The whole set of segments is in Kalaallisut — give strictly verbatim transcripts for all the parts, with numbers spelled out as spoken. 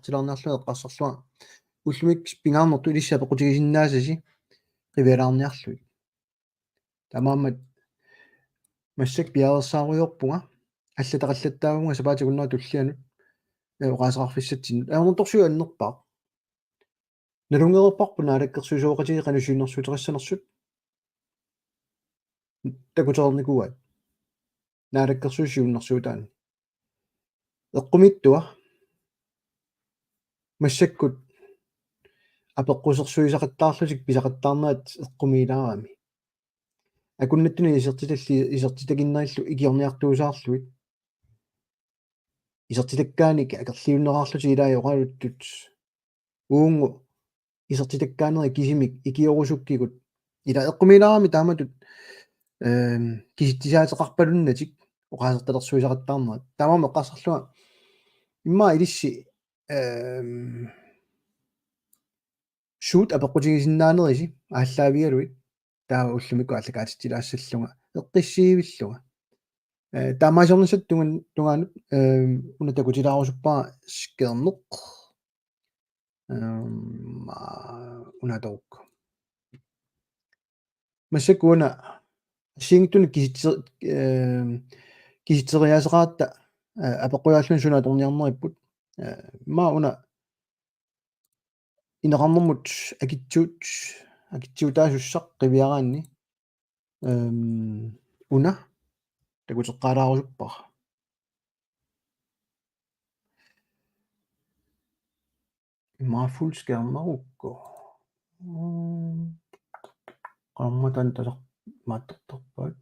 apeqqutilaarniarlunga eqqarsarlunga ullumikkut pingaarnertut ilissi apeqqutigisinnaasasi qivialaarniarlugit. Taamaammat massakkut piareersaarujoorpunga allataqallattaavunga sapaatip akunnera tullianut, eh, oqaaseqarfissatsinnut. Ajornartorsiut annerpaaq. Nalunngereerparput naalakkersuisooqatigiit qanoq siunnersuuteqassanersut. Takutereernikuuaat. Naalakkersuisut siunnersuutaanni. Eqqumiitsuat. Massakkut apeqqusersuisaqattaarlutik pisaqattaarnerat eqqumiilaarami. Akunnattunik isertitalli-, isertitakinnerillu ikiorniartuusaarlugit. Isertitakkaanik akerliunneqarlutik ilai oqaluttut. Uungu isertitakkaaneri kisimik ikiorusukkigut. Ila eqqumiilaarami taamatut, ehm, kisitsisaateqarpalunnatik oqaasertalersuisaqattaarnerat. Taamaammat eqqarsarlunga immaqa ilissi, ehm, suut apeqqutigisinnaanerisi aallaavigalugit taava ullumikkut aallakaatitsilaassallunga eqqissiivillunga. Eh, taamaasiornissat tungan-, tungaanut, ehm, una takutilaarusuppara skærmeq. Ehm, aa, una tooruk. Massakkut una assigiinngitsunik kisitse-, ehm, kisitseriaaseqaratta, eh, apeqqujaalluni suna atorniarneripput. Eh, immaqa una ineqarnermut akitsuut-, akitsiutaasussaq qiviaraanni. Ehm, una takuteqqaalaarusuppara. Immaqa fuldskærmerukku. Mm. Qanormaana tassa maattortarpaat.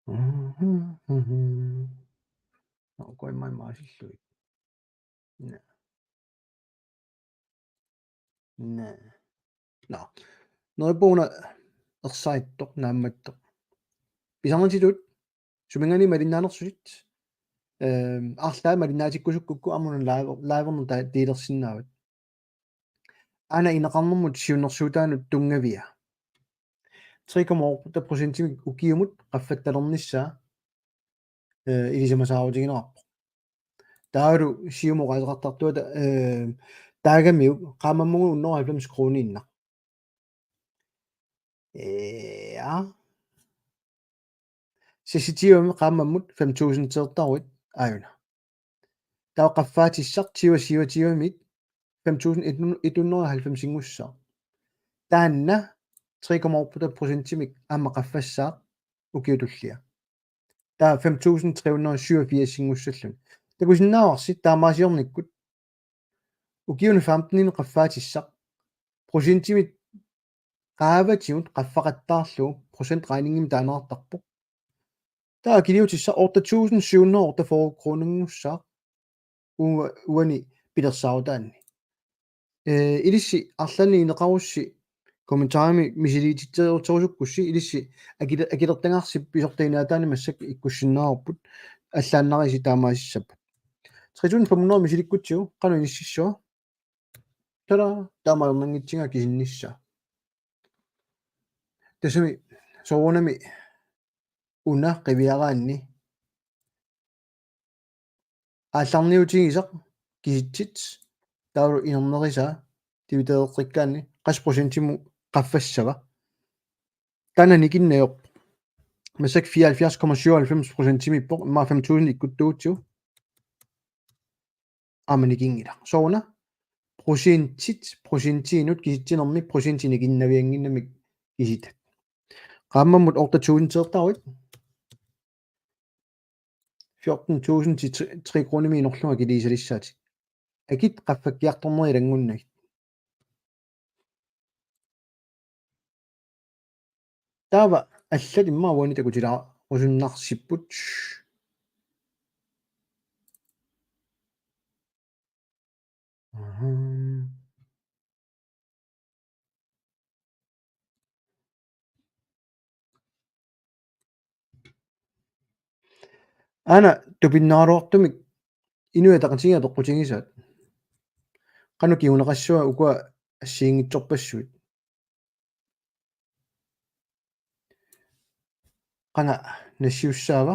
Mhm, mhm. Nå, uku immaqa imaasillugit. Naa. Naa. Nå. Neriuppunga una ersarittoq naammattoq. Pisarnititut suminngaanniit malinnaanersutit. Ehm, arlaat malinnaatikkusukkukku aamma una live-, live-erneq ta-, delersinnaavat. Aana ineqarnermut siunnersuutaanut tunngavia. Tre komma otte procentimik ukiumut qaffattalernissaa, eh, ilisimasaarutigineqarpoq. Taavalu Siumup oqaaseqartartuata, eh, taagamiuk qaammammut hundrede og halvfems kroniinnaq. Eh, ja. Seksogtyvemi qaammammut fem tusindeqartaruit aajuna. Taava qaffaatissaq tyve syvogtyvemiit fem tusind et hundrede og halvfemsinngussaaq. Taanna tre komma otte procentimik aamma qaffassaaq ukiut tulliat. Taava fem tusind tre hundrede og syvogfirsinngussallugu. Takusinnaavarsi taamaasiornikkut ukiuni femteninik qaffaatissaq procentimik qaavatigut qaffaqattaarlugu procentregningimik taaneqartarpoq. Taava akiliutissaq otte tusind syv hundrede og otteogfyrre kroninngussaaq u-, uani pilersaarutaanni. Eh, ilissi arlaannik ineqarussi kommentarimi misiliititseruterusukkussi ilissi akile-, akilertagaarsi pisortaginiaataanni massakkut ikkussinnaavarput allaannarisi taamaasissappat. Tre tusind fem hundrede misilikkutsigu qanoq inississava? Tada, taamaaliornanngitsigaa kisinnissaa. Tassami soorunami una qiviaraanni aallarniutigisaq kisitsit taavalu inernerisaa dividereqqikkaanni qassit procentimut qaffassava. Taanna nikinneq ajorpoq. Massakkut fireoghalvfjerds komma syvoghalvfems procentimiippoq, immaqa fem tusind ikkuttugutsigu. Aamma nikinngilaq. Sooruna? Procentit, procentiinut kisitsinermi procentit nikinnaviannginnamik kisitat. Qaammammut otte tusindeqartaruit. Fjorten tusind til tre, tre kronimik inorlunga akiliisalissaatit. Akit qaffakkiartornerit ilanngunnagit. Taava allat immaqa uani takutilaarusunnarsipput. Ahaa. Aana tupinnaraluartumik Inuit Ataqatigiit apeqqutigisaat. Qanoq kinguneqassava ukua assigiinngitsorpassuit? Qanga nassiussaava?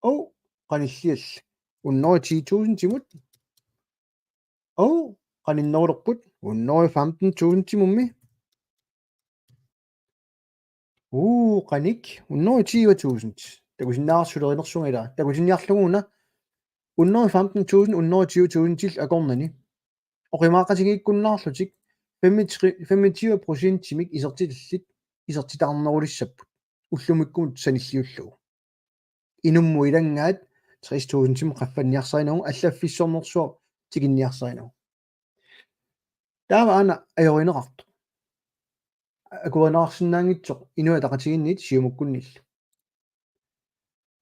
Oh, qanillial. Hundrede og ti tusindimut. Oh, qaninnerulerput. Hundrede og femten tusindimummi. Uu, qanik. Hundrede og tyve tusind. Takusinnaavarsi sulerinersunga ilaa. Takutinniarlugu una. Hundrede og femten tusind, hundrede og tyve tusind til akornani. Oqimaaqatigiikkunnaarlutik femogtyve procentimik isertitallit isertitaqarnerulissapput. Ullumikkumut sanilliullugu. Inummut ilanngaat tres tusindimut qaffanniarsarinagu allaffissornersuaq tikinniarsarinagu. Taava aana ajorineqartoq. Akuerineqarsinnaanngitsoq Inuit Ataqatigiinniit Siumukkunnillu.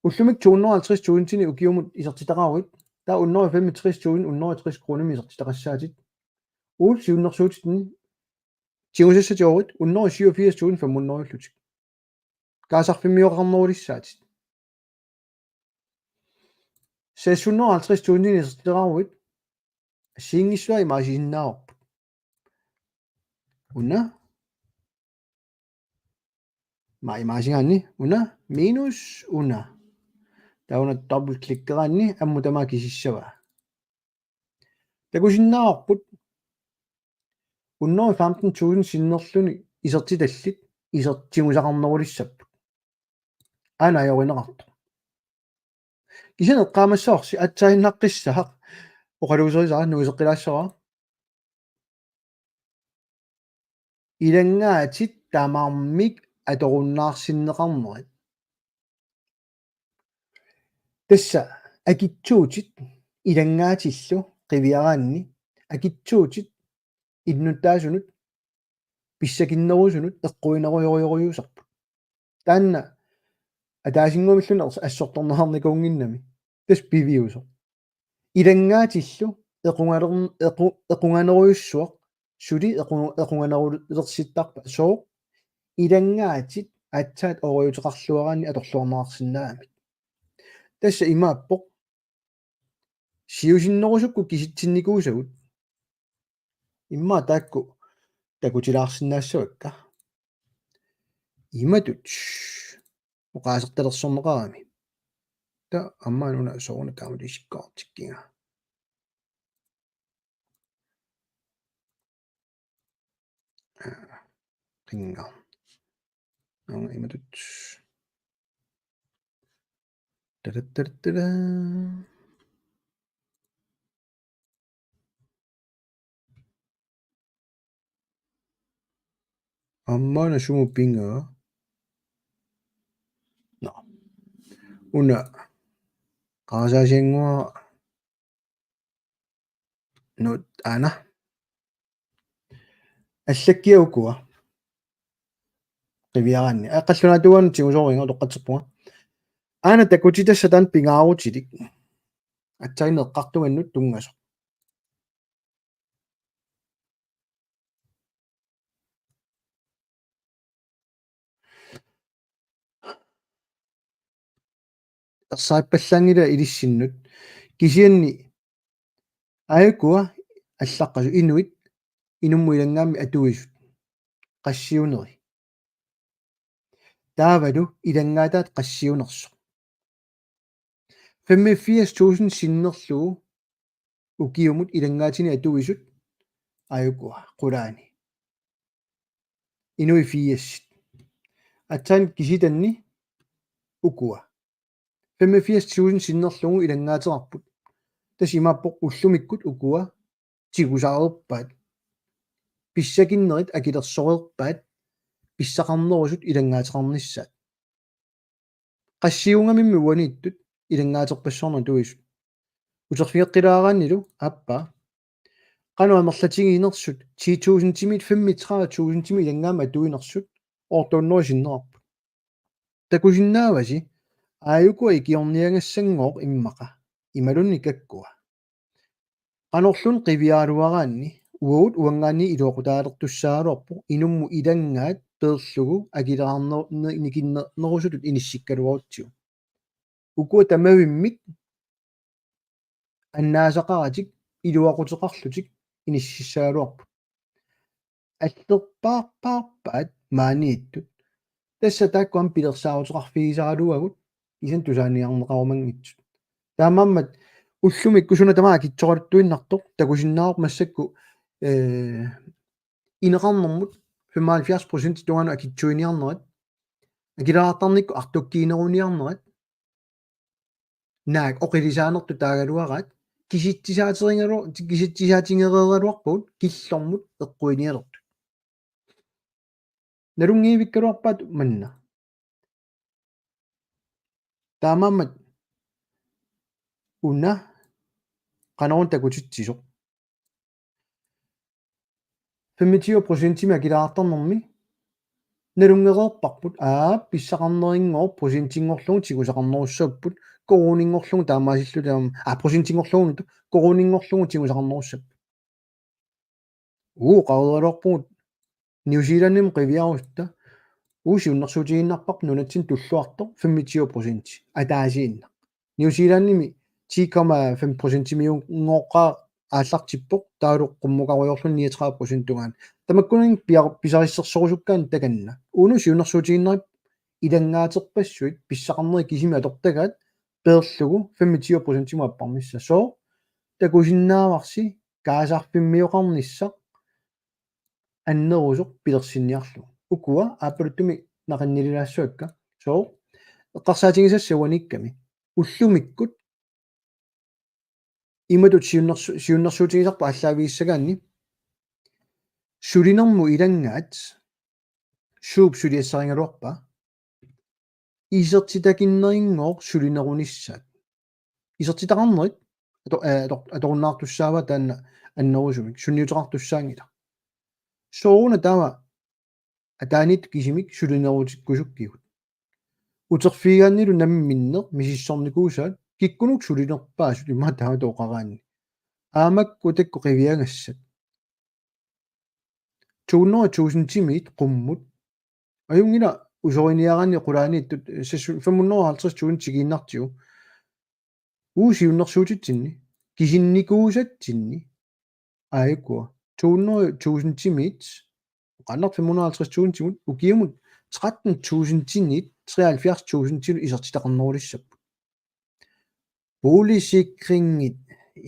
Ullumi to hundrede og halvtreds tusindinik ukiumut isertitaqaruit, taava hundrede og femogtres tusind hundrede og tres kroner isertitaqassaatit. Uul siunnersuutitini tigusassatoorit hundrede og syvogfirs tusind fem hundrede ullutik. Kaasarfimmioqarnerulissaatit. Seks hundrede og halvtreds tusind isertitaqaruit. Assigiinngissuaq imaasisinnaavarput. Una. Maa imaasigaanni. Una. Minus una. Taava una dobbeltklikkeraanni ammut tamaat kisissavaa. Takusinnaavarput hundrede og femten tusind sinnerlugit isertitallit isertigusaqarnerulissapput. Aana ajorineqartoq. Kisianni eqqaamassavarsi aatsaannguaqqissaaq oqaluuserisara nuiseqqilaassavara. Ilanngaatit tamarmik atorunnaarsinneqarnerit. Tassa akitsuutit ilanngaatillu qiviaraanni akitsuutit innuttaasunut pissakinnerusunut eqquinerujorujussuusarput. Taanna ataasinnguamilluunniit assortorneqarnikuunnginnami. Tassa piviusoq. Ilanngaatillu equngaler-, equ-, equnganerujussuaq suli equ-, equnganerulersittarpa sooq ilanngaatit aatsaat ooriuteqarluaraanni atorluarneqarsinnaagamik. Tassa imaappoq siusinnerusukkut kisitsinnikuusagut. Immaqa taakku takutilaarsinnaassavakka. Imatut oqaasertalersorneqarami. Taava aamma una soorunami kaammat isikkoqartikkiga. Aa, qinga. Aamma imatut. Tadadadada. Aamma una sumut pinga. Nå. Una. Qarasaasiannguaq. Nuut aana. Allakkiat ukua. Qiviaraanni. Aa, qallunaatuugaanni tigusooringa utoqqatserpunga. Aana takutitassat taanna pingaarutilik. Aatsaat eqqartugannut tunngasoq. Ersaappallaanngilaq ilissinnut. Kisianni aajukua allaqqasut inuit inummut ilanngaammi atuisut. Qassiuneri. Taavalu ilanngaataat qassiunersoq. Femogfirs tusind sinnerlugu ukiumut ilanngaatini atuisut aajukua qulaani. Inuit firsit. Aatsaat kisitanni ukua. Femogfirs tusind sinnerlugu ilanngaateqarput. Tassa imaappoq ullumikkut ukua tigusaareerpaat. Pissakinnerit akilersoreerpaat. Pissaqarnerusut ilanngaateqarnissaat. Qassiugamimmi uaniittut ilanngaaterpassuarnik atuisut. Uterfigeqqilaaraannilu aappaa. Qanoq amerlatiginersut ti tusindimiit femogtredive tusindimit ilanngaammi atuinersut otte hundrede sinnerarput. Takusinnaavasi aajukua ikiorniagassanngooq immaqa. Imaluunniit kakkua. Qanorluunniit qiviaraluaraanni uagut uanngaanniit iluaqutaalertussaagaluarpoq inummut ilanngaat peerlugu akileraarner-, ne-, nikinnernerusutut inissikkaluarutsigu. Ukua tamavimmik annaasaqaratik iluaquteqarlutik inississagaluarput. Allerpaarpaarpaat maaniittut. Tassa taakku aamma pilersaaruteqarfigisaraluagut. Kisianni tusaaniarneqarumanngitsut. Taamaammat ullumi ikkusuna tamaat akitsoraluttuinnartoq takusinnaavarput massakkut, eh, ineqarnermut femoghalvfjerds procent tungaanut akitsuiniarnerat, akileraartarnikkut artukkiineruniarnerat, naak oqilisaanertut taagaluaraat, kisitsisaaterigalu-, kisitsisaatigereeraluarpagut killormut eqquinialertut. Nalunngivikkaluarpaat manna. Taamaammat una qanoruna takutitsisoq. Femogtyve procentimik akileraartarnermi nalunngereerparput, aa, pissaqarnerinngooq procentinngorlugu tigusaqarnerussapput, koruuninngorlugu taamaasilluta, aa, procentinngorlugu, koruuninngorlugu tigusaqarnerussapput. Uu, qareeraluarpugut New Zealandimi qiviarutta. Uu, siunnersuutigiinnarparput nunatsinni tulluartoq femogtyve procent ataasiinnaq. New Zealandimi ti komma fem procentimiunngooqqaaq aallartippoq, taavalu qummukarujoorluni niogtredive procent tungaanut. Tamakkuninnga pia-, pisarissersorusukkaanni takanna. Uunga siunnersuutigiinnarparput ilanngaaterpassuit pissaqarnerit kisimik atortagaat peerlugu femogtyve procentimut apparnissaa. Sooq takusinnaavarsi kaasarfimmioqarnissaq annerusoq pilersinniarlugu. Ukua aappaluttumi naqinnililaassuakka. Sooq eqqarsaatigisassat uaniikkami. Ullumikkut imatut siunnersu-, siunnersuutigisarput aallaavigassagaanni sulinermut ilanngaat suup suliassarigaluarpaa? Isertitakinnerup sulinerunissaat. Isertitaqarnerit ato-, eh, ato-, atorunnaartussaavaat taanna annerusumik, sunniuteqartussaanngilaq. Sooruna taava ataaniittut kisimik sulinerutikkusukkigut? Uterfigigaannilu namminneq misissornikuusaat kikkunuku sulinerpaasut immaqa taamatut oqaraanni. Aamma uku taakku qiviagassat. To hundrede tusindimiit qummut. Ajunngilaq usoriniaraanni qulaaniittut, eh, seks-, fem hundrede og halvtreds tusind tikiinnartigu. Uu, siunnersuutitsinni, kisinnikuusatsinni. Aajuku to hundrede tusindimiit, qanoq fem hundrede og halvtreds tusindimut, ukiumut tretten tusindiniit treoghalvfjerds tusindilu isertitaqarnerulissapput. Boligsikringit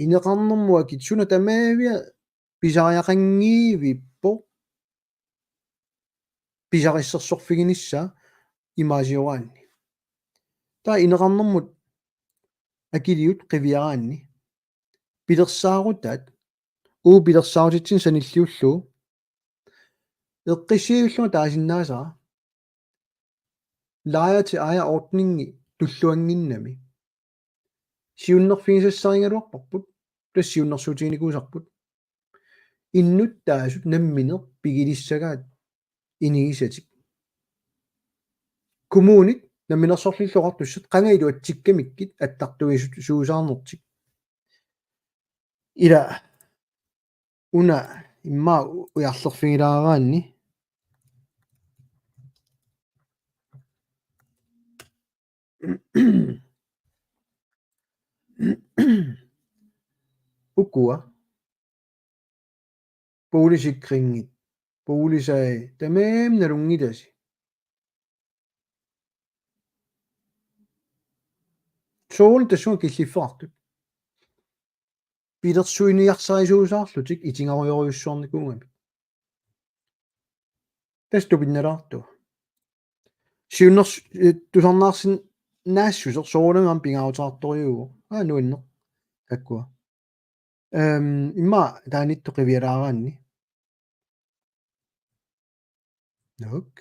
ineqarnermut akit suna tamaavia pisariaqanngivippoq pisarissersorfiginissaa imaasioraanni. Taava ineqarnermut akiliut qiviaraanni pilersaarutaat, uu, pilersaarutitsinni sanilliullugu eqqissiivillunga taasinnaasara lejer til ejer ordningi tulluannginnami. Siunnerfigisassarigaluarparput, tassa siunnersuutiginikuusarput. Innuttaasut nammineq pigilissagaat inigisatik. Kommunit Namminersorlutik Oqartussat qanga iluatsikkamikkit attartuisuusaarnertik. Ila una immaqa u-, ujarlerfigilaaraanni. Ukua. Boligsikringit. Boligsag. Tamaasa nalunngilasi. Soorlu tassunga killiffeqartut. Pilersuiniarsarisuusaarlutik itigarujorujussuarnikuugamik. Tassa tupinnalaartoq. Siunners-, eh, tusarnaarsinnaassuseq soorunami aamma pingaaruteqartorujuuvoq. Aa, nuanneq. Taakkua. Ehm, immaqa taaniittut qivialaaraanni. Nuuk.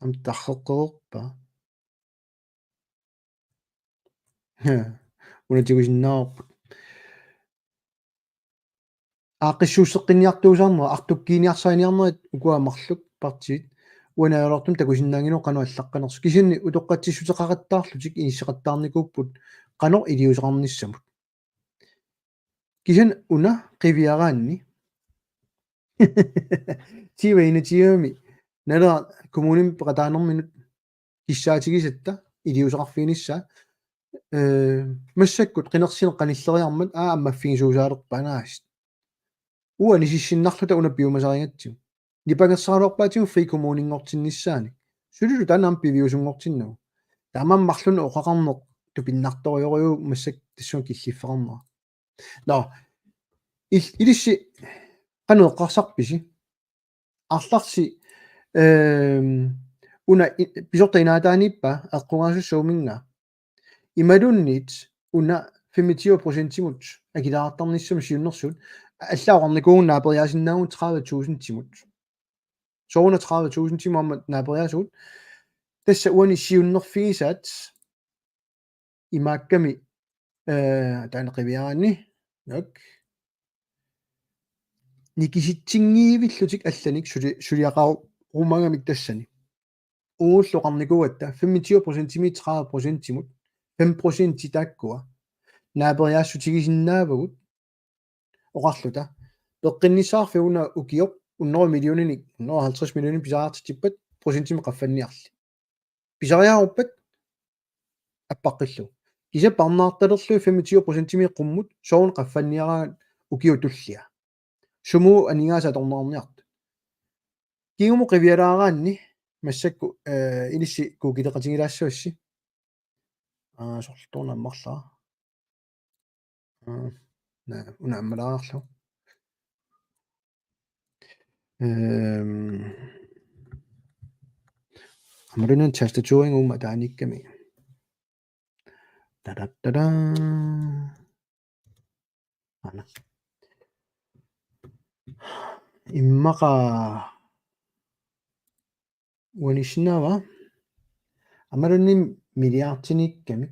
Aamma tarreqqereerpaa. Una tigusinnaavarput. Aaqqissuusseqqinniartuusaarnerat, artukkiiniarsariniarnerit ukua marluk partiit uani ajoraluartumik takusinnaanngilagut qanoq allaqqanersoq. Kisianni utoqqatsuussuteqaqattaarlutik inisseqattaarnikuupput qanoq iliuuseqarnissamut. Kisianni una qiviaraanni. Tyve enogtyvemi Naleraq kommunimi peqataanerminut kissaatigisatta iliuuseqarfiginissaa, eh, massakkut qinersineq qanilleriarmat aa ammaffigisuusaalerpaa naasut. Uani sissinnarluta una piumasarigatsigu. Nipangersaraluarpaatigut frikommuninngortinnissaanik. Sulilu taanna aamma piviusunngortinnagu. Taamaammat marlunnik oqaqarneq tupinnartorujorujuuvoq massakkut tassunga killiffeqarnera. Nå, il-, ilissi qanoq eqqarsarpisi? Arlarsi, ehm, una i-, pisortat inaataaniippaat eqqugaasussaguminnga. Imaluunniit una femogtyve procentimut akileraartarnissamut siunnersuut, allaat oqarnikuuvugut naaperiaasinnaavugut tredive tusindimut. Sooruna tredive tusindimut aamma naaperiaasugut. Tassa uani siunnerfigisaat imaakkami, eh, taanna qiviaraanni. Nok. Nikisitsinngivillutik allanik suli-, suliaqarumagamik tassani. Uulloqarnikuugatta femogtyve procentimiit tredive procentimut, fem procenti taakkua naaperiaassutigisinnaavugut oqarluta. Peqqinnissaqarfik una ukioq hundrede millioninik, hundrede halvtreds millioninik pisariaqartitsippat procentimik qaffanniarli. Pisariaqarpat appaqqillugu. Kisianni parnaartalerlugit femogtyve procentimik qummut soorlu qaffanniaraat ukiut tulliat. Sumut aningaasat atorneqarniartut. Kingumut qiviaraaraanni massakkut, eh, ilissi kuukileqatigilaassavassi. Aa, sorlutorna ammarlaa. Aa, naa, una ammalaarlu. Ehm, aammaluunniit tastaturinga uuma ataaniikkami. Tadaddada. Aana. Immaqa uanisinnaava? Aammaluunniit milliardiniikkamik.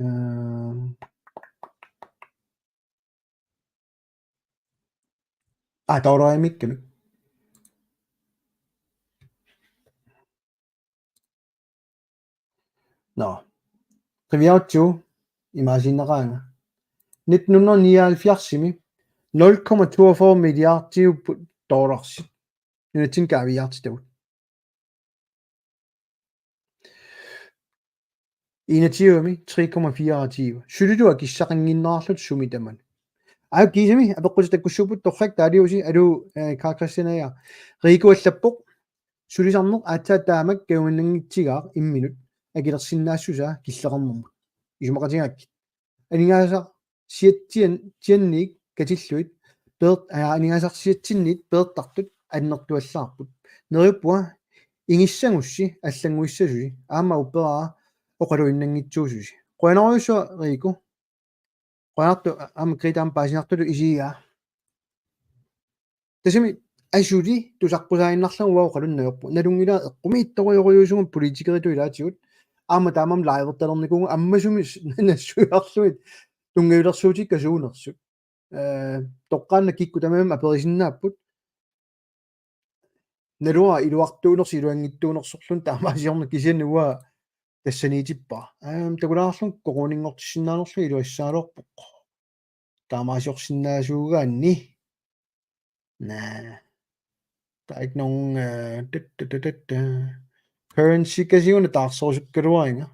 Ehm, aa, dollarimikkamik. Nå. Qiviarutsigu imaasiinnaqaanga. Nitten hundrede nioghalvfjerdsimi nul komma toogfyrre milliardiupput dollarsit. Nunatsinni kaaviiaartitagut. Enogtyvemi tre komma fireogtyve. Sulilu akissaqannginnerarlutik sumi tamani. Aa, kiisami apeqqutit takkussuupput torrak taaliusi alu, eh, Karl Christian aja. Riku allappoq. Sulisarneq aatsaat taamak kajuminnanngitsigaaq imminut akilersinnaassusaa killeqarnermut. Isumaqatigaakkit. Aningaasarsiatsian-, -tsianniit katillugit peert-, aa, aningaasarsiatsinniit peertartut annertuallaarput. Neriuppunga ingissagussi allannguissasusi aamma upperaara oqaluinnanngitsuususi. Qujanarujussuaq Riku. Qujanartoq aamma Greta aamma paasinartutut isigigaa. Tassami asuli tusaqqusaaginnarlugu uanga oqalunnarpoq. Nalunngilara eqqumiitsorujorujussuugut politikeritut ilaatigut. Aamma taamaammat livertalernikuugut ammasumik nassuiarlugit tunngavilersuutikka suunersut. Eh, toqqaannaq kikkut tamarmik aperisinnaapput. Naluara iluartuunersoq iluanngitsuunersorluni taamaasiorneq kisianni uanga tassaniitippara. Aam, takulaarlunga koruuninngortissinnaanerlunga iluassagaluarpoq. Taamaasiorsinnaasuugaanni. Naa. Der er ikke nogen, øh, dut, dut, dut, dut, øh, currency-kasiuna taarserusukkaluariga.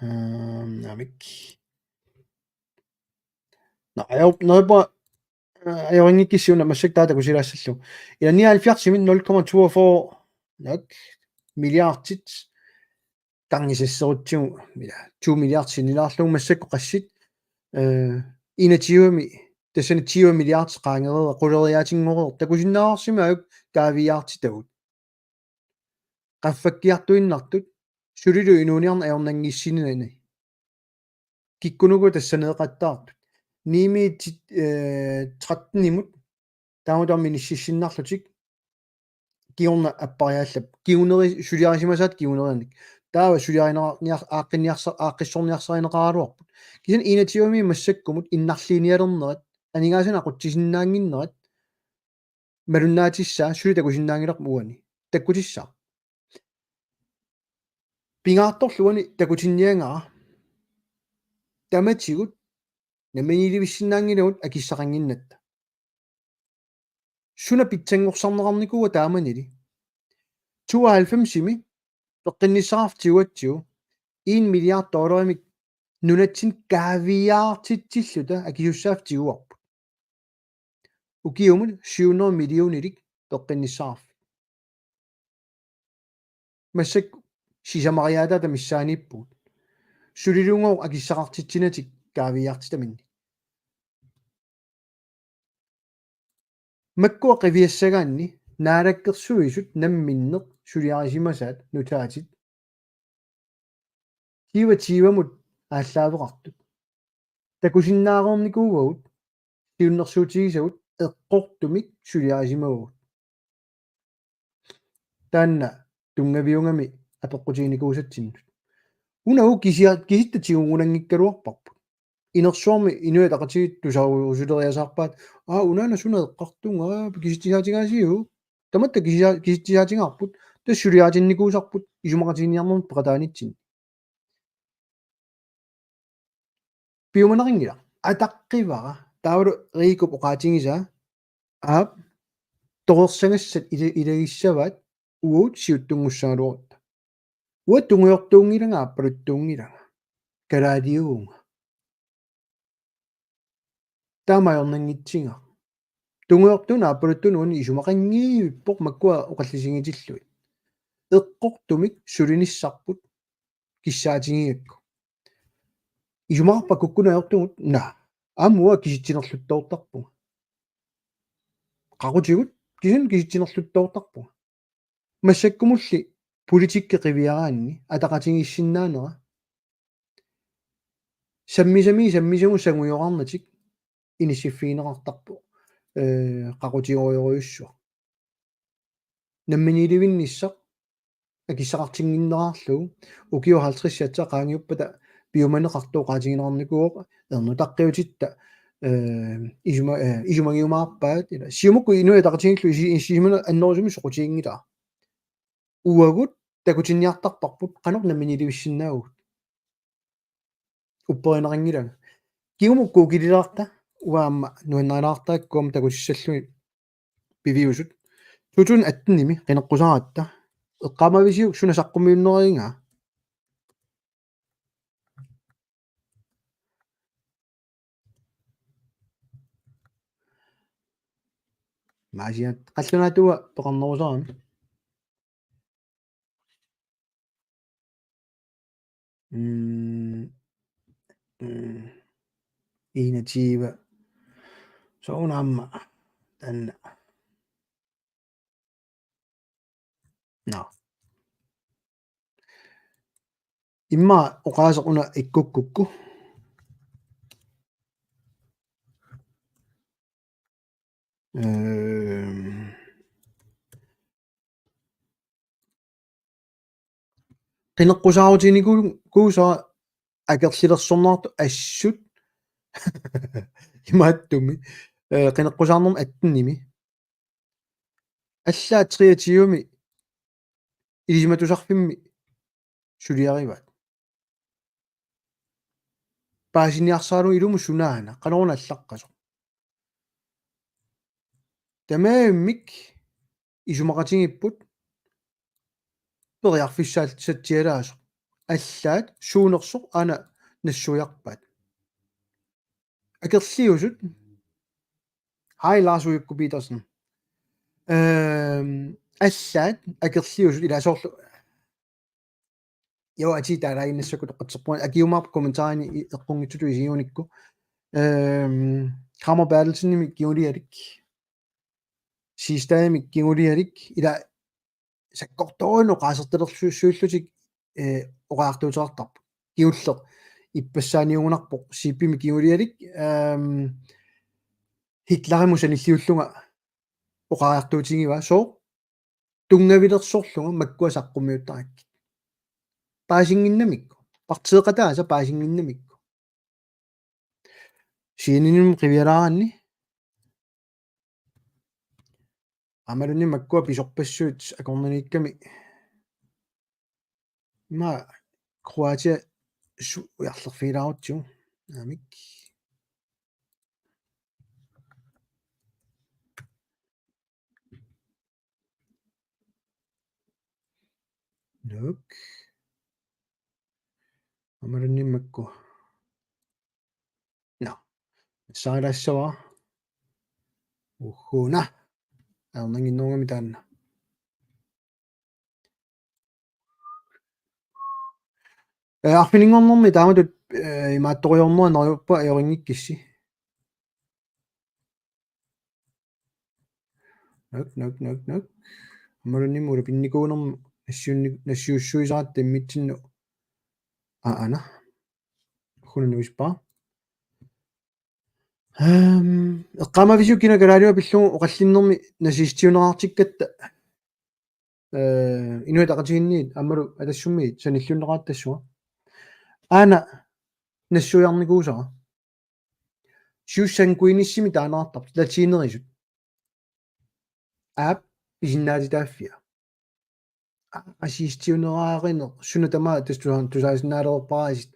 Øhm, naamik. Nå, jeg, når jeg bor, øh, jeg ringer ikke siuna massakkut taava takusilaassallugu. Ila nioghalvfjerdsimi nul komma toogfyrre nok milliardit gange seks, så to milliard, to milliard sinnilaarlugu massakkut qassit, øh, enogtyvemi, tassani tyve milliard qaangereerpoq, quleriaatinngoreerpoq, takusinnaavarsi aamma kaaviiaartitagut. Qaffakkiartuinnartut, sulilu inuuniarneq ajornanngissinnani. Kikkunuku tassaneeqattaartut. Niimiit, øh, trettenimut, taamatut inississinnarlutik, kingorna appariaallappoq. Kinguneri-, suliarisimasaat kingunerinik. Taava suliarineqar-, niar-, aaqqinniarsa-, aaqqissorniarsarineqaraluarput. Kisianni enogtyvemi massakkumut innarliinialernerat, aningaasanik aqutsisinnaannginnerat, malunnaatissaa suli takusinnaanngilarput uani. Takkutissaaq. Pingaartorlu uani takutinniagara tamatigut namminiilivissinnaanngilagut akissaqannginnatta. Suna pitsanngorsarneqarnikuua taamanili? Tooghalvfemsimi peqqinnissaqarfik tigugatsigu en milliard dollarimik nunatsinni kaaviiaartitsilluta akisussaaffik tiguarput. Ukiumut syv hundrede millionilik peqqinnissaqarfik. Massakkut sisamariaataata missaaniippugut. Sulilugooq akissaqartitsinatik kaaviiaartitaminnik. Makkua qiviassagaanni Naalakkersuisut namminneq suliarisimasaat nutaatsit tyve tyve-mut aallaaveqartut. Takusinnaareernikuuagut siunnersuutigisagut eqqortumik suliarisimavagut. Taanna tunngaviugami apeqqutiginikuusatsinnut. Una uku kisia-, kisitta tigugunanngikkaluarparput. Inersuarmi Inuit Ataqatigiit tusarusuleriasaarpaat, aa, unaana suna eqqartunga, kisitsisaatigaasiuk. Tamatta kisia-, kisitsisaatigaarput, tassa suliaatinnikuusarput isumaqatigiinniarnermut peqataanitsinni. Piumaneqanngilaq. Ataqqivara. Taavalu Riikup oqaatigisaa. Aap. Torersagassat ila-, ilagissavaat uagut siuttunngussagaluarutta. Uanga tungujortuunngilanga, aappaluttuunngilanga. Kalaaliuvunga. Taama ajornanngitsigaa. Tungujortuunut aappaluttuunut uani isumaqanngivippoq makkua oqallisigitillugit. Eqqortumik sulinissarput kissaatigigakku. Isumaqarpa kukkuneq ajortugut? Naa. Aamma uanga kisitsinerluttoortarpunga. Qaqutigut kisianni kisitsinerluttoortarpunga. Massakkumulli politikki qiviaraanni ataqatigiissinnaanera sammisami sammisagut sangujoraarnatik inissiffigineqartarpoq, ee, qaqutigorujorujussuaq. Namminiilivinnissaq akissaqartinnginnerarlugu ukiut halvtredsissaat qaangiuppata piumaneqartoq oqaatigineqarnikuuvoq, ernutaqqiutitta, ee, isuma-, ee, isumagiumaarpaat, ila Siumukkut Inuit Ataqatigiillu isi-, isi-, isima annerusumik soqutiginngilara. Uagut takutinniartarparput qanoq namminiilivissinnaavugut. Upperineqanngilanga. Kingumut kuukililaarta, uanga aamma nuannarilaartarakkit aamma takusissallugit piviusut. To tusind atten-imi qineqqusaaratta. Eqqaamavisiuk suna saqqummiunnerarigaa? Maasiat qallunaatuua peqarnerusarami. Mm, mm, enogtyve. Soorunami aamma taanna. Nå. Immaqa oqaaseq una ikkukkukku. Øhm. Qineqqusaarutiginikuusara akerlilersorneqartoq assut imaattumik. Øh, qineqqusaarnermi atten-imi. Allaat treogtyve-mi Ilisimatusarfimmi suliarivaat. Paasiniarsaralugu ilumut sunaana, qanoruna allaqqasoq. Tamarmik isumaqatigiipput periarfissaatsatsialaasoq. Allaat suunersoq aana nassuiarpaat. Akerliusut. Hej, Lars Ujukku Petersen. Øhm, allaat akerliusut ilaa soorlu. Jo, atii taalaaginnassakkut toqqatserpunga, akiumaarpoq kommentarini i-, eqqunngitsutut isigiunikku. Øhm, Kramer Berthelsenimik kingulialik. Siegstadimik kingulialik. Ilaa sakkortoorujussuarmik oqaasertalersuissuillutik, øh, oqariartuuteqartarput. Kingulleq ippassaaniugunarpoq, Siipimi kingulialik, øhm, Hitlerimut sanilliullunga oqariartuutigivaa, sooq? Tunngavilersorlunga makkua saqqummiuttarakkit. Paasinnginnamikku. Partiiqataasa paasinnginnamikku. Siininim qiviaraanni. Aammalunni makkua pisorpassuit akornanniikkami. Ima Kroatia su-, ujarlerfigilaarutsigu. Aamik. Nuk. Aammalunni makku. Nå. Saalassava. Uhuna. Aamma nginnungami taanna. Eh, arfininngornermi taamatut, eh, imaattoriarnerup ajornanngikkussi. Nok, nok, nok, nok. Aammalunniimmi ulapinnikuunermi nassiunni-, nassiussuisaratta immitsinnut. Aa, aana. Hunnuispaa. Ehm, eqqaamavisiuk kina kalaaliua pillugu oqallinnermi nazistiunerartikkatta, eh, Inuit Ataqatigiinniit aammalu Atassummiit sanilliunneqaratta tassunga. Aana nassuiarnikuusara. Jus sanguinisimi taaneqartarput latinerisut. Aap, pisinnaatitaaffia. Aa, nazistiuneraarineq, suna tamaat tassa tusa-, tusaasinnaalerpaasit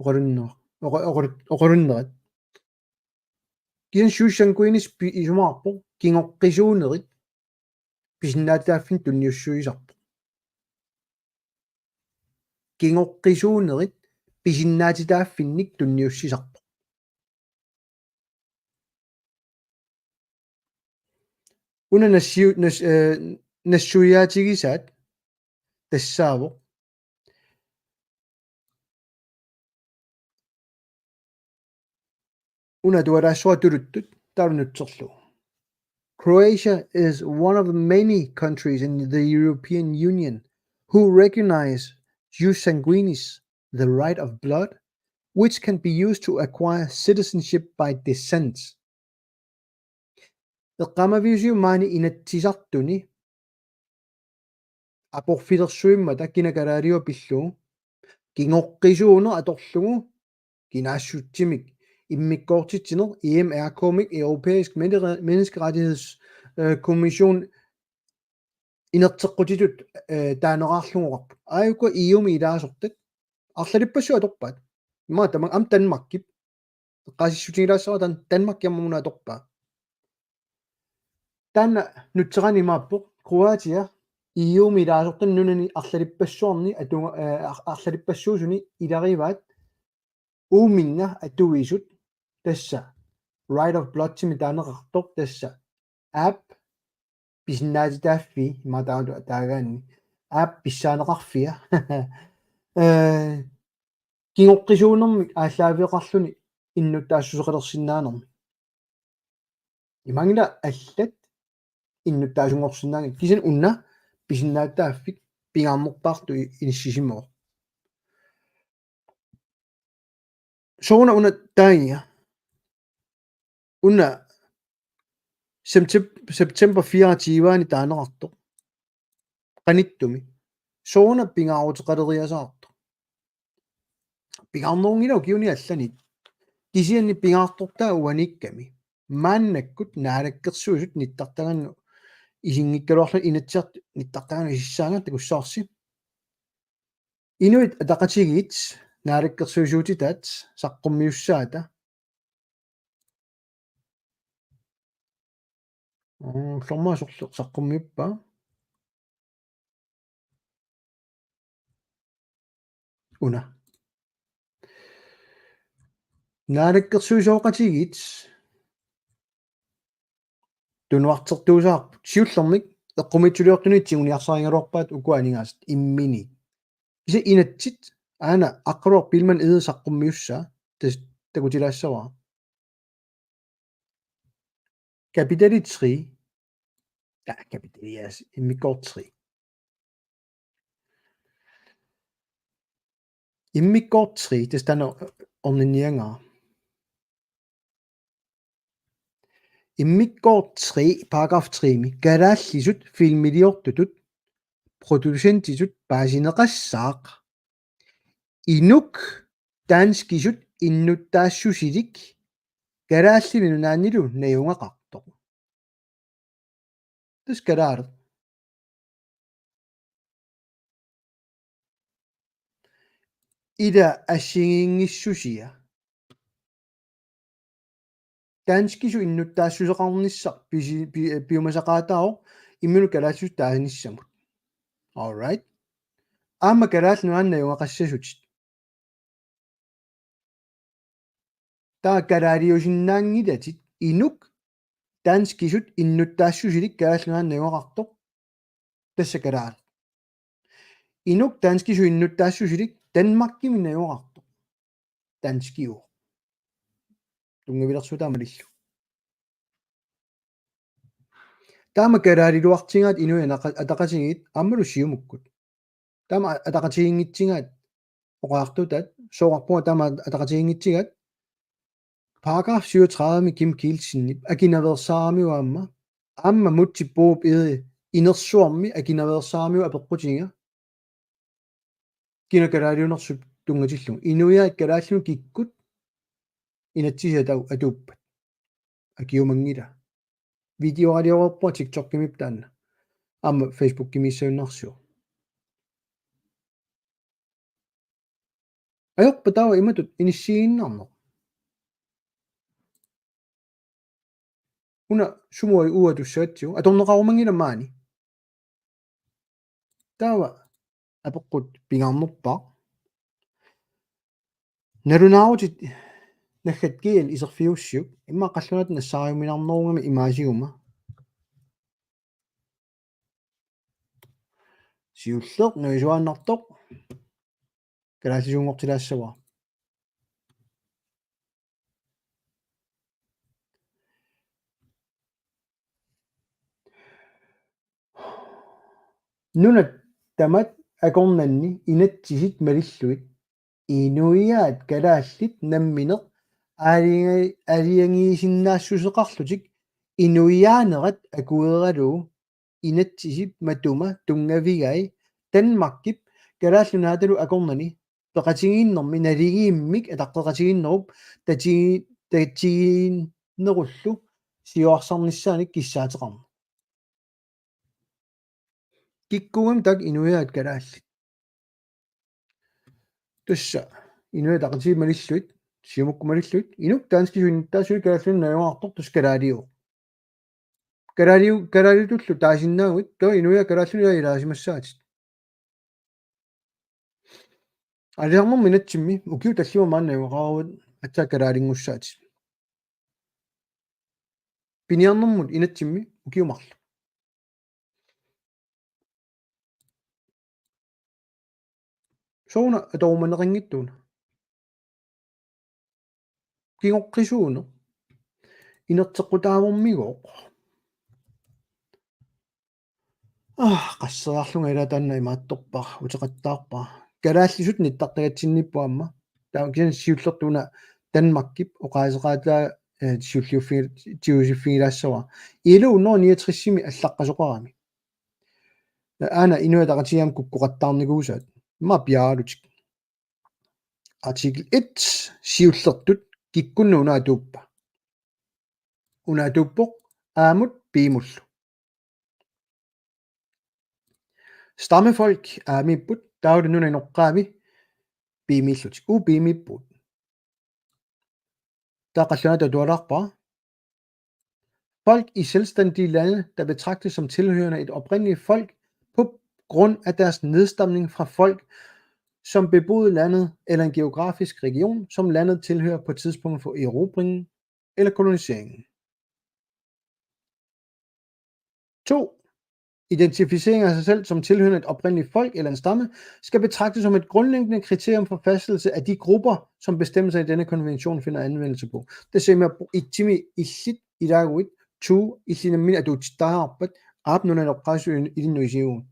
oqalunneq, oqa-, oqalu-, oqalunnerat. Kisianni jus sanguinis pi-, isumaqarpoq, kingoqqisuunerit pisinnaatitaaffinnik tunniussuisarpoq. Kingoqqisuunerit pisinnaatitaaffinnik tunniussisarpoq. Una nassiu-, nas-, eh, nassuiaatigisaat tassaavoq. Una atualaassua tuluttut, taava nutserlugu. Croatia is one of many countries in the European Union who recognize jus sanguinis, the right of blood, which can be used to acquire citizenship by descent. Eqqaamaviusiuk maani Inatsisartuni aporfilersuimmata kina kalaaliua pillugu kingoqqisuuneq atorlugu kinaassutsimik immikkoortitsineq E M R K-mik Europæisk Menneskere-, Menneskerettigheds-, øh, Kommission inerteqqutitut, eh, taaneqarlugu oqarput. Aajuku E U-mi ilaasortat arlalippassuit atorpaat. Ima tama am Danmarkip. Eqqaasissutigilaassavara taanna Danmarkip aamma una atorpaa. Taanna nutserani imaappoq Kroatia E U-mi ilaasortat nunani arlalippassuarni atunga-, eh, ar-, arlalippassuusuni ilarivaat uuminnga atuisut tassa right of blood-imik taaneqartoq tassa aap pisinnaatitaaffii imaattoq ataagaanni aap pissaaneqarfia. Eh, kingoqqisuunermik aallaaveqarluni innuttaassuseqalersinnaanermi. Imaanngilaq allat innuttaasunngorsinnaanngillat. Kisianni una pisinnaatitaaffik pingaarnerpaartoq i-, inissisimavoq. Sooruna una taagiga. Una septem-, september fireogtyve-ani taaneqartoq. Qanittumi. Sooruna pingaaruteqaleriasaartoq. Pingaarnerunngilaq ukiuni allanit. Kisianni pingaartortaa uaniikkami. Maannakkut Naalakkersuisut nittartagannut isinngikkaluarluni Inatsisartut nittartagannut isissaagaat takussavarsi. Inuit Ataqatigiit naalakkersuisuutitaat saqqummiussaata. Mm, ullormut sorleq saqqummiuppaa. Una. Naalakkersuisooqatigiit tunuartertuusaarput. Siullermik eqqumiitsuliortunit tiguniarsarigaluarpaat ukua aningaasat imminit. Kisianni inatsit aana Aqqaluaq Biilmann Egede saqqummiussaa tas-, takutilaassavara. Kapitali tre. Ja, kapitali, ja, immikkoortoq tre. Immikkoortoq tre, tassa taanna orninniagara. Immikkoortoq tre, paragraf tre-mi, kalaallisut filmiliortutut, producentitut paasineqassaaq. Inuk danskisut innuttaassusilik Kalaallit Nunaannilu najugaqartoq. Tassa kalaaleq. Ila assigiinngissusia. Danskisut innuttaassuseqarnissaq pisi-, pi-, piumasaqaataavoq imminut kalaallisut taasinissamut. All right. Aamma Kalaallit Nunaanni najugaqassasutit. Taava kalaaliusinnaanngilatit inuk danskisut innuttaassusilik Kalaallit Nunaanni najugaqartoq. Tassa kalaaleq. Inuk danskisut innuttaassusilik Danmarkimi najugaqartoq. Danskiuvoq. Tunngavilersuutaammalillu. Taama kalaaliuartigaat inuit anaqa-, ataqatigiit aammalu Siumukkut. Taama ataqatigiinngitsigaat oqaartutaat, sooqarpunga taama ataqatigiinngitsigaat. Paragraf syvogtredive Kim Kielsenip akinaveersaaramiuk aamma, aamma Múte Bourup Egede inersuarmi akinaveersaaramiuk apeqqutiga. Kina kalaaliunersup tunngatillugu. Inuiaat kalaallinut kikkut inatsisitau atuuppat. Akiumanngilaq. Videoraaliorpunga TikTokimi taanna. Aamma Facebookimiissagunarsivoq. Ajorpa taava imatut inissiinnarneq. Una sumut uagut tussagatsigu. Atorneqarumanngilaq maani. Taava apeqqut pingaarnerpaaq. Nalunaarutit naggat G L iserfiussiuk. Immaqa qallunaatut nassaariuminarnerugami imaasiguma. Siulleq nuisuaannartoq. Kalaallisuunngortilaassavara. Nunat tamat akornanni inatsisit malillugit inuiaat kalaallit nammineq aalajangi-, aalajangiisinnaassuseqarlutik inuiaanerat akueralugu inatsisip matuma tunngavigai Danmarkip Kalaallit Nunaatalu akornanni peqatigiinnermi naligiimmik ataqqeqatigiinnerup tatigi-, tatigiinnerullu siuarsarnissaanik kissaateqarneq. Kikkuugami taakku inuiaat kalaallit? Tassa Inuit Ataqatigiit malillugit, Siumukkut malillugit, inuk danskisut innuttaassusilik kalaallinut najugaqartoq tassa kalaaliuvoq. Kalaaliu-, kalaaliutullu taasinnaaguit, taava inuiaat kalaallinut ilaasimassaatit. Aalisarnermut inatsimmi ukiut tallimat maani najugaqaruit aatsaat kalaalinngussaat. Piniarnermut inatsimmi ukiut marluk. Sooruna atorumaneqanngitsuuna. Kingoqqisuuneq. Inerteqqutaavormigooq. Ah, qasseriarlunga ila taanna imaattorpara, uteqattaarpara. Kalaallisut nittartagatsinniippoq aamma. Taava kisianni siullertut una Danmarkip oqaaseqaataa, eh, siulliuffi-, tigusiffigilaassagaa. I L O hundrede niogtresimi allaqqasoqarami. Aana Inuit Ataqatigiit aamma kukkoqattaarnikuusaat. Immaqa piaarlutik. Artikel et siullertut kikkunnut una atuuppa? Una atuuppoq A-mut B-mullu. Stammefolk A-miipput, taavalu nunap inoqqaavi B-miillutik. Uagut B-miippugut. Taava qallunaatut atualaarpara. Folk i selvstændige lande, der betragtes som tilhørende et oprindeligt folk på grund af deres nedstamning fra folk, som beboede landet, eller en geografisk region, som landet tilhører på tidspunktet for erobringen eller koloniseringen. To. Identificering af sig selv som tilhørende et oprindeligt folk eller en stamme skal betragtes som et grundlæggende kriterium for fastsættelse af de grupper, som bestemmelser i denne konvention finder anvendelse på. Tassa immaqa itsimi illit ilaaguit, to, illit nammineq atuutsittariaqarpat, aap, nunap inoqqaavisut ilinnut isigivugut.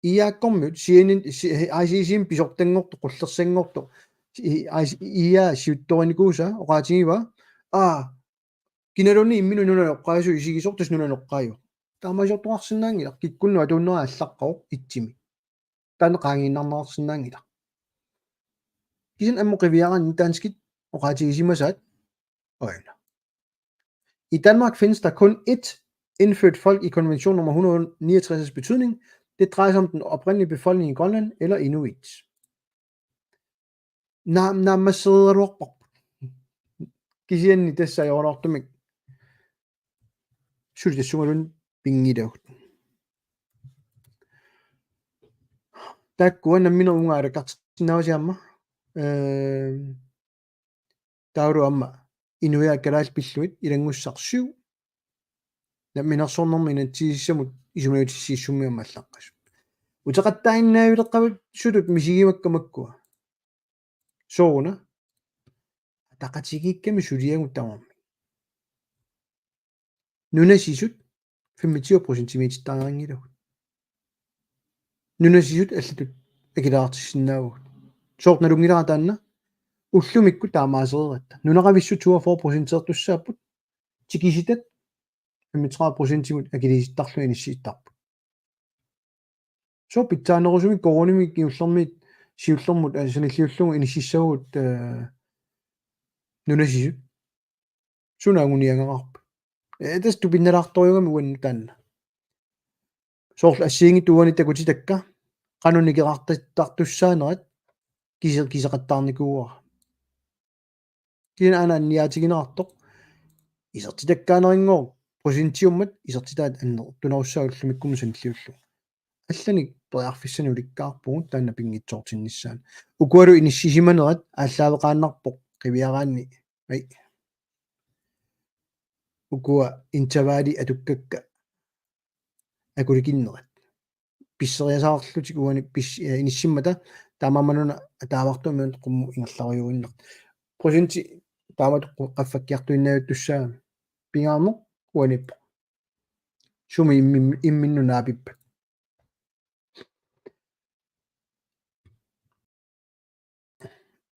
I A-kkormiut, sianin, si-, I C C-mi pisortanngortoq, qullersanngortoq, i-, I-, I A siuttorinikuusaa oqaatigivaa, aa, kinaluunniit imminut nunap inoqqaavisut isigisoq tassa nunap inoqqaajuvoq. Taamaasiortoqarsinnaanngilaq, kikkunnut atuunnerat allaqqavoq itsimi. Taanna qaangiinnarneqarsinnaanngilaq. Kisianni ammut qiviaraanni danskit oqaatigisimasaat, aajuna. I Danmark findes der kun ét indfødt folk i konvention nummer hundrede niogtres betydning. Det drejer sig om den oprindelige befolkning i Grønland eller inuit. Naam-, naammassereeraluarparput. Kisianni tassa ajoraluartumik suli tassungaluunniit pinngilagut. Taakkua nammineq uunga aalakkartinnaavasi aamma. Ehm, taavalu aamma inuiaat kalaallit pillugit ilanngussaq syv. Namminersornermi inatsisissamut isumagiutissiissummi aamma allaqqasut. Uteqattaaginnaavileqqaavit sutut misigimakka makkua. Sooruna? Ataqatigiikkami suliagut tamarmik. Nunasisut femogtyve procentimiitittariaqanngilagut. Nunasisut allatut akileraartissinnaavagut. Soorlu nalunngilara taanna ullumikkut taamaasereeratta. Nunaqavissut toogfyrre procentertussaapput, tikisitat femogtredive procentimut akiliisittarlugit inissittarput. Sooq pitsaanerusumik koruunimik kingullermiit siullermut, eh, sanilliullugu inississavagut, eh, nunasisut. Suna anguniagaqarpa? Eh, tassa tupinnalaartorujugami uannut taanna. Soorlu assigiinngitsut uani takutitakka qanoq nikeqartittartussaanerat kise-, kiseqattaarnikuuara. Kisianni aana anniaatigineqartoq. Isertitakkaanerinngooq procentiummat isertitaat annertunerussaat ullumikkumut sanilliullugu. Allanik periarfissanik ulikkaarpugut taanna pinngitsoortinnissaanut. Ukualu inissisimanerat aallaaveqaannarpoq qiviaraanni. Ai. Ukua intervalli atukkakka akulikinnerat. Pisseriasaarlutik uani pis-, eh, inissimmata taamaammanuna ataavartumik qummut ingerlarujuinnartoq. Procenti taamatut qu-, qaffakkiartuinnavittussaagami. Pingaarneq uaniippoq. Sumi immi-, imminnut naapippat?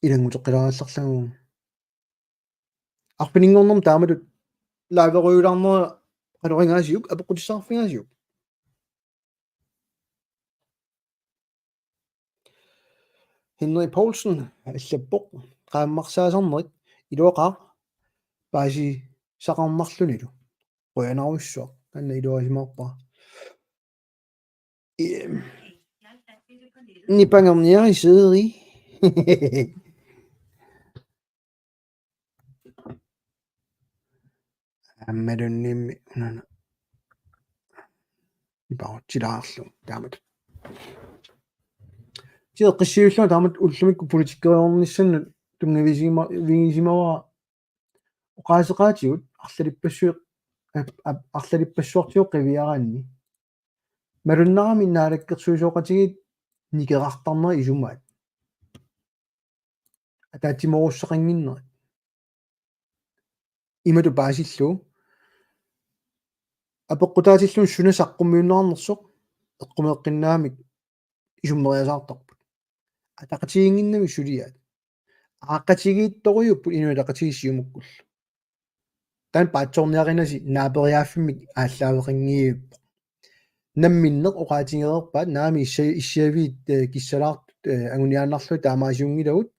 Ilannguteqqilaarallarlagu. Arfininngornermi taamatut liverujuulaarnera qanoq ingaasiuk, apeqqutissaqarfigaasiuk? Henrik Poulsen allappoq: Qaammarsaasarnerit iluaqaaq paasisaqarnarlunilu. Qujanarsuaq. Taanna iluarisimaarpara. Ehm. Nipangerniarit Seeri. Aammalunniimmi unana. Niparutsilaarlu taamatut. Tioqqissiullunga taamatut ullumikkut politikkeriornissannut tunngavisigima-, vigisimavara oqaaseqaatigut arlalippassuit, ap-, ap-, arlalippassuartigut qiviaraanni. Malunnarami naalakkersuisooqatigiit nikeqartarnerat isumaat. Ataatsimoorussuteqannginnerat. Imatut paasillugu. Apeqqutaatillugu suna saqqummiunneqarnersoq eqqumeeqqinnaamik isummeriasaartarput. Ataqatigiinnginnamik suliaat. Aaqqatigiittorujuupput Inuit Ataqatigiit Siumukkullu. Taanna paatsoorniarinasi naaperiaaffimmik aallaaveqanngivippoq. Namminneq oqaatigereerpaat naamik issia-, issiaviit, eh, kissalaartut, eh, anguniaannarlugit taamaasiunngilagut,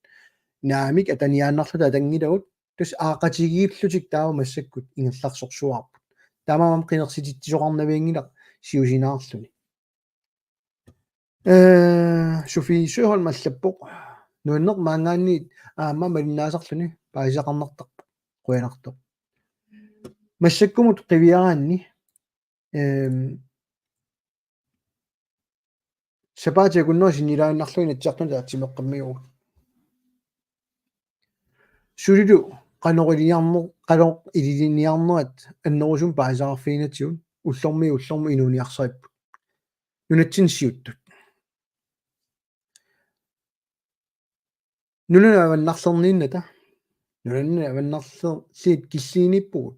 naamik ataniaannarluta atanngilagut, tassa aaqqatigiillutik taava massakkut ingerlarsorsuarput. Taamaammat qinersititsisoqarnavianngilaq siusinaarluni. Eh, Sofie Søholm allappoq: Nuanneq maanngaanniit aamma malinnaasarluni paasisaqarnartarpoq. Qujanartoq. Massakkumut qiviaraanni, ehm, sapaatip akunnera sinnilaannarlugu Inatsisartuni ataatsimeeqqammerugut. Sulilu qanoq iliniarner-, qanoq iliniarnerat annerusumik paasisaqarfiginatsigu ullormiit ullormut inuuniarsaripput. Nunatsinni siuttut. Nunanut avannarlerniinnata. Nunanut avannarlerliit killiiniippugut.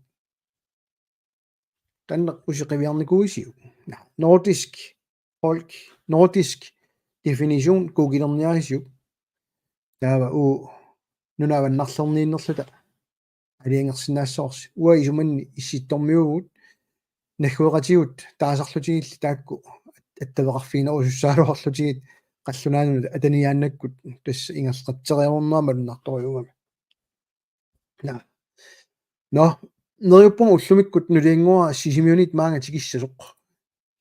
Taanna usi qiviarnikuuisiuk? Nordisk folk, nordisk definition googlerniarisiuk? Taava uu nunat avannarlerniinnerluta aalajangersinnaassavarsi. Uanga isumanni Issittormiuuvugut, naggueqatigut taasarlutigilli taakku attaveqarfiginerusussaagaluarlutigit qallunaanut ataniaannakkut tassa ingerlatseriarnerma malunnartorujuugami. Naa. Nå, neriuppunga ullumikkut nuliannguara Sisimiunit maanga tikissasoq.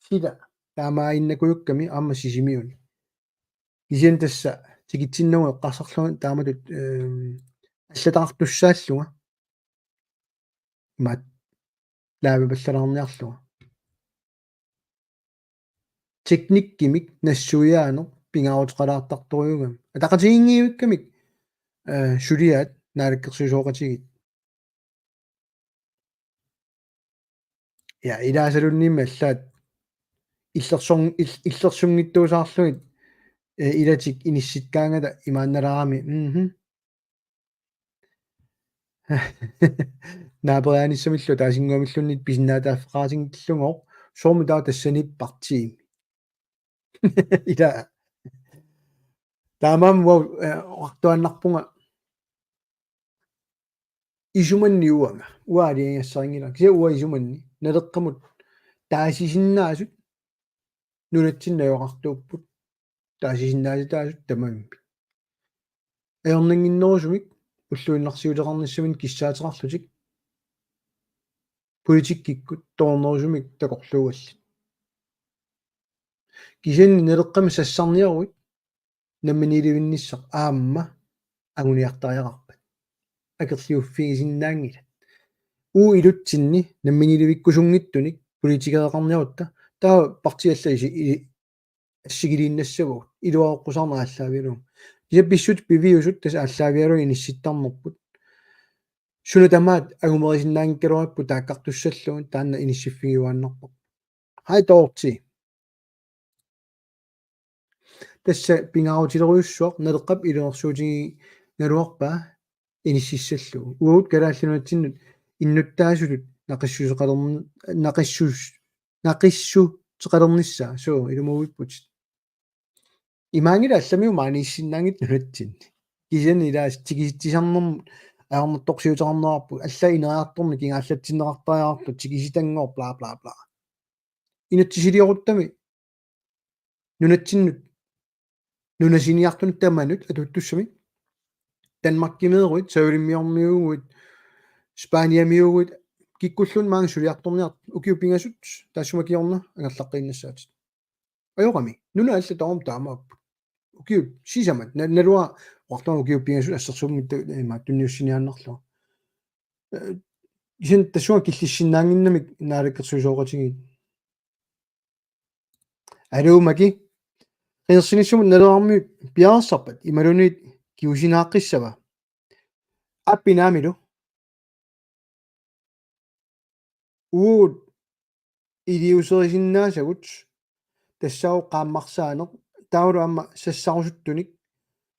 Sila taamaannakujukkami aamma Sisimiuni. Kisianni tassa tikitsinnagu eqqarsarlunga taamatut, ehm, allataqartussaallunga. Imaat livepallalaarniarlunga. Teknikkimik nassuiaaneq pingaaruteqalaartartorujuugami. Ataqatigiinngivikkamik, eh, suliaat naalakkersuisooqatigiit. Ja, ilaasalunniimmi allaat illersorn-, il-, illersunngitsuusaarlugit, eh, ilatik inissikkaangata imaannalaarami. Mhm. Naaperiaanissamillu ataasinnguamilluunniit pisinnaatitaaffeqarsinngillugu, soormi taava tassani partiimi. Ila. Taamaammat uanga, eh, oqartuaannarpunga isumanni uanga. Uanga aalajangigassarinngilara. Kisianni uanga isumanni. Naleqqamut taasisinnaasut nunatsinni najugaqartuupput. Taasisinnaasitaasut tamarmik. Ajornannginnerusumik ulluinnarsiuteqarnissaminnik kissaateqarlutik. Politikkikkut toornerusumik takorluugallit. Kisianni naleqqami sassarniaruit namminiilivinnissaq aamma anguniartariaqarpat. Akerliuffigisinnaanngilat. Uagut ilutsinni namminiilivikkusunngitsunik politikereqarniarutta taava partiit allat isi-, i-, assigiliinnassavagut. Iluareqqusaarneq aallaavigalugu. Kisianni pissutsit piviusut tassa aallaavigalugu inissittarnerput. Suna tamaat angumerisinnaanngikkaluarparput taakkartussallugu taanna inissiffigiuaannarparput. Hej Dorthe. Tassa pingaarutilerujussuaq naleqqap ilungersuutigigaluarpaa inississallugu. Uagut Kalaallit Nunatsinnut innuttaasutut naqissuseqalerni-, naqissus-, naqissuseqalernissaa, suu, ilumoorputit. Imaanngilaq allamiut maaniissinnaanngitsut nunatsinni. Kisianni ilaasa tikisitsisarnermut ajornartorsiuteqarnerarput, allaat ineriartorneq kingaallatsinneqartariaqartoq tikisitanngooq bla bla bla. Inatsisiliorutta nunatsinni nunasiniartunut tamanut atuuttussami. Danmarkimiiruit, Savalimmiormiuuguit, Spaniamiuuguit, kikkulluunniit maanga suliartorniartut, ukiut pingasut taassuma kingorna angerlaqqiinnassaatit. Ajorami, nunat allat tamarmik taamaapput. Ukiut sisamat, na-, naluara oqartunga ukiut pingasut assersuummik ta-, ima tunniussiniaannarlunga. Eh, kisianni tassunga killissinnaannginnamik naalakkersuisooqatigiit. Aluu Maki. Qinersinissamut Nalerarmiut piareersarpat imaluunniit kingusinaaqqissava? Aappi naamilu. Uagut iliuuserisinnaasavut tassaavoq qaammarsaaneq taavalu aamma sassarusuttunik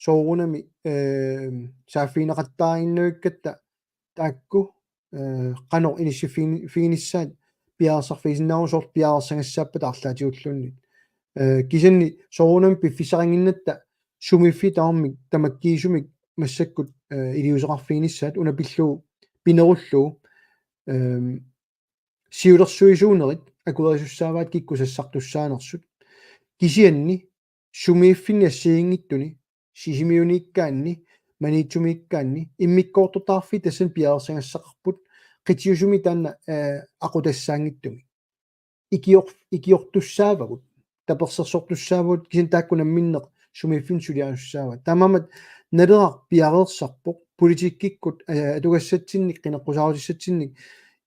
soorunami, eh, saaffigineqattaaginnavikkatta taakku, eh, qanoq inissiffigin-, figinissaat piareersarfigisinnaavagut soorlu piareersagassaappata arlaatigulluunniit. Eh, kisianni soorunami piffissaqannginnatta sumiiffiit tamarmik tamakkiisumik massakkut, eh, iliuuseqarfiginissaat una pillugu pinerullugu, ehm, siulersuisuunerit akuerisussaavaat kikkut sassartussaanersut. Kisianni sumiiffinni assigiinngitsuni, Sisimiuniikkaanni, Maniitsumiikkaanni, immikkoortortaqarfiit tassani piareersagassaqarput, qitiusumi taanna, eh, aqutassaanngitsumi. Ikior-, ikiortussaavagut, tapersersortussaavagut, kisianni taakku namminneq sumiiffinni suliarisussaavat. Taamaammat Naleraq piareersarpoq, politikkikkut, eh, atugassatsinnik, qineqqusaarutissatsinnik,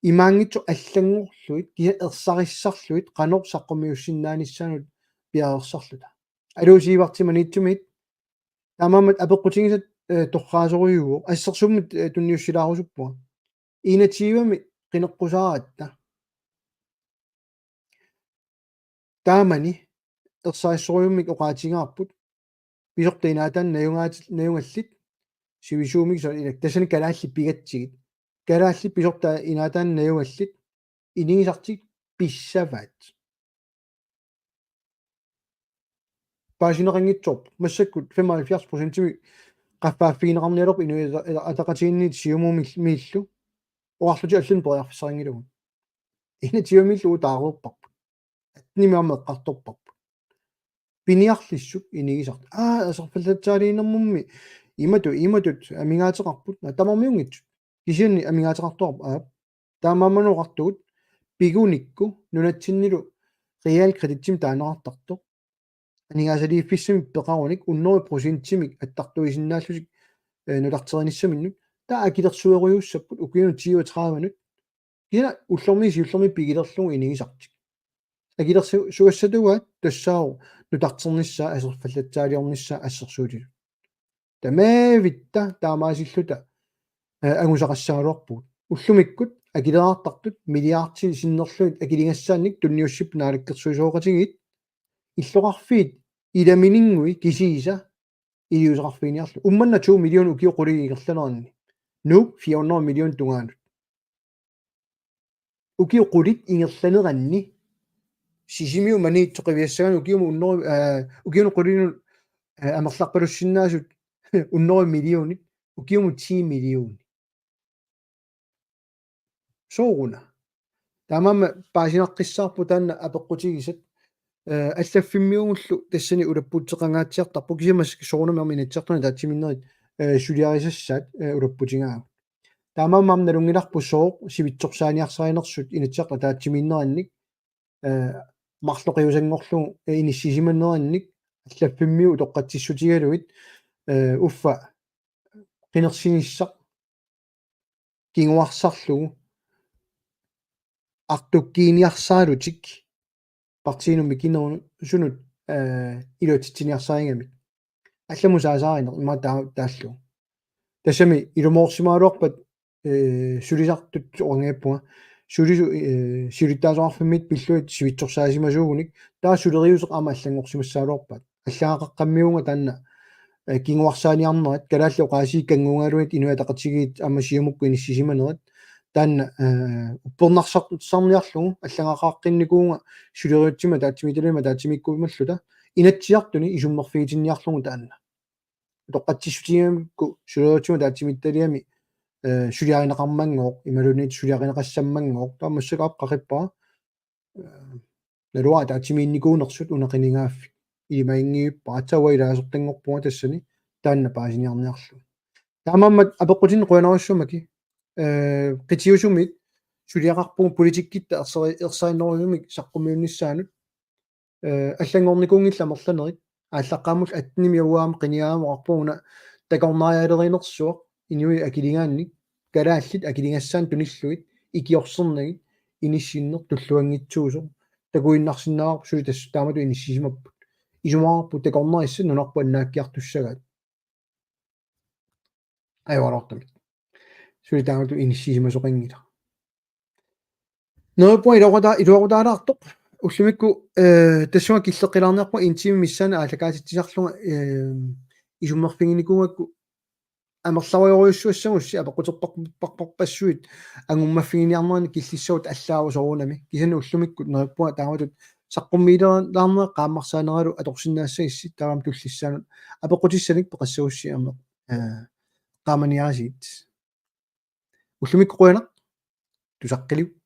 imaanngitsoq allanngorlugit, kisianni ersarissarlugit, qanoq saqqummiussinnaanissaanut piareersarluta. Aluu Siivarti Maniitsumiit, taamaammat apeqqutigisat, eh, torraasorujuuvoq, assersuummik, eh, tunniussilaarusuppunga. Enogtyvemi qineqqusaaratta. Taamani ersarissorujummik oqaatigaarput. Pisortat inaataanni najugaatit, najugallit. Sivisuumik soorlu ilaa. Tassani kalaallit pigatsigit. Kalaallit pisortat inaataanni najugallit. Inigisartik pissavaat. Paasineqanngitsoorpoq. Massakkut femoghalvfjerds procentimik qaffaaffigineqarnialerpoq Inuit Ata-, Ata-, Ataqatigiinniit Siumumil-, miillu. Oqarlutik allanut periarfissarinngilagut. Enogtyvemiillu uagut taareerparput. Attenimi aamma eqqartorparput. Piniarlissuk inigisartik. Aa, aserfallatsaaliinermummi imatut, imatut amigaateqarput. Naa, tamarmiunngitsut. Kisianni amigaateqartuarput, aap. Taamaammat oqartugut pigunikku nunatsinnilu realkreditsimik taaneqartartoq. Aningaasaliiffissamik peqarunik hundrede procentimik attartuisinnaallutik, eh, nutarterinissaminnut. Taava akilersuerujussuupput ukiunut tyve tredivenut. Kina ullormi siullermi pigilerlugu inigisartik. Akilersu-, sugassatugaat tassaavoq nutarternissaa aserfallatsaaliornissaa assersuutitut. Tamaavitta taamaasilluta, eh, angusaqassagaluarpugut. Ullumikkut akileraartartut milliardit sinnerlugit akiligassaannik tunniussipput naalakkersuisooqatigiit, illoqarfiit ilamininngui kisiisa iliuuseqarfiginiarlugit. Uummannaq to million ukiut qulit ingerlaneranni. Nuuk fire hundrede million tungaanut. Ukiut qulit ingerlaneranni. Sisimiut Maniitsoq qiviassagaanni ukiumut hundrede, øh, ukiunut qulinut, øh, amerlarpalussinnaasut hundrede millionit, ukiumut ti million. Sooruna. Taamaammat paasinaqqissaarput taanna apeqqutigisat, øh, allaffimmiugullu tassani ulapputeqangaatsiartarpoq, kisianni massakkut soorunami aamma Inatsisartuni ataatsimiinnerit, øh, suliarisassaat, øh, ulapputigaavut. Taamaammat aamma nalunngilarput sooq sivitsorsaaniarsarinersut Inatsisartut ataatsimiinnerannik, øh, marloqiusanngorlugu, øh, inissisimanerannik allaffimmiut utoqqatsissutigalugit, øh, uffa qinersinissaq kinguarsarlugu artukkiiniarsaralutik partiinut mikinerusunut, øh, iluatsitsiniarsarigamik. Allamut saasaarineq ima taa-, taallugu. Tassami ilumoorsimagaluarpat, øh, sulisartut oqanngippunga. Sulisu-, øh, siulittaasoqarfimmiit pillugit sivitsorsaasimasuugunik. Taava suleriuseq aamma allanngorsimassagaluarpaat. Allagaqaqqammiuvunga taanna, øh, kinguarsaaniarnerat, kalaallit oqaasii kannguugaluit Inuit Ataqatigiit aamma Siumukkut inissisimanerat. Taanna, øh, uppernarsar-, sarniarlugu allagaqaqqinnikuuvunga suleriutsimik ataatsimiititaliami ataatsimiikkumalluta. Inatsisartuni isummerfigitinniarlugu taanna. Utoqqatsissutigigamikku suleriutsimik ataatsimiititaliami, øh, suliarineqarmanngooq, imaluunniit suliarineqassammanngooq, taava massakkut aap qaqippara, øh, naluara ataatsimiinnikuunersut una qinigaaffik. Ilimaginngivippara, aatsaat uanga ilaasortanngorpunga tassani, taanna paasiniarniarlugu. Taamaammat apeqqutinik qujanarujussuaq Maki, øh, qitiusumit suliaqarpugut politikkitta ersari-, ersarinnerusumik saqqummiunnissaanut, øh, allanngornikuunngillat amerlanerit, aallaqqaammullu attenimi uanga aamma qinigaammat oqarpunga una takornarialerinersuaq inuit akiligaannik, kalaallit akiligassaannik tunillugit, ikiorsernerit, inissinneq tulluanngitsuusoq, takuinnarsinnaavarput suli tassa taamatut inissisimapput. Isumaqarpugut takornarissat nunarput annaakkiartussagaat. Ajoraluartumik. Suli taamatut inissisimasoqanngilaq. Neriuppunga iluaquta-, iluaqutaalaartoq. Ullumikkut, øh, tassunga killeqqilaarniarpunga en time missaani aallakaatitsisarlunga, øh, isummerfiginikuugakku amerlarujorujussuassagussi apeqquterpar-, par-, parpassuit angumaffiginiarneranni killissagut allaavoq soorunami. Kisianni ullumikkut neriuppunga taamatut saqqummiilaarneq qaammarsaaneralu atorsinnaassagissi taama tullissaanut apeqqutissanik peqassagussi aamma, øh, qaamaniaasiit. Ullumikkut qujanaq, tusaqqiliuk.